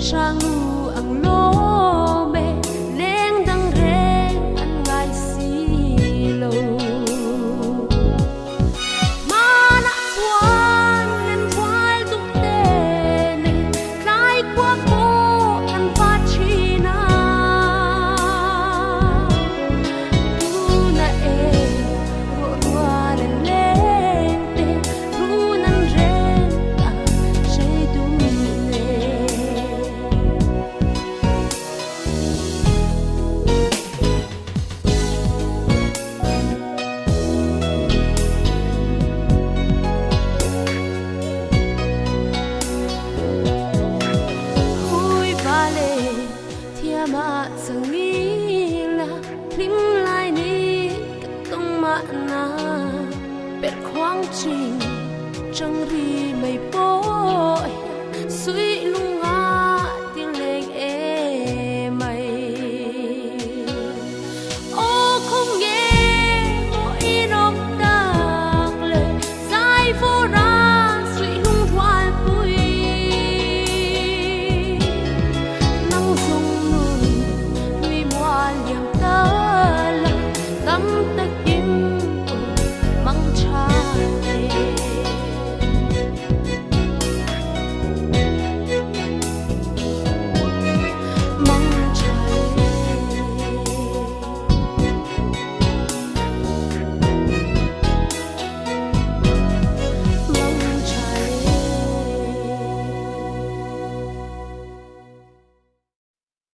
Hrangnu ang lawm e, leng dang reng an ngai si lo. Hmanah chuan len rual duh te nen tlai khua pawh kan va thin a. Tuna e ruah rual an leng te run an reng ta hrei duh nen. Hui va le thiam ah changil a hlim lai ni ka tawng mahna perh khuang ching chang ri mai pawh hian suih lung.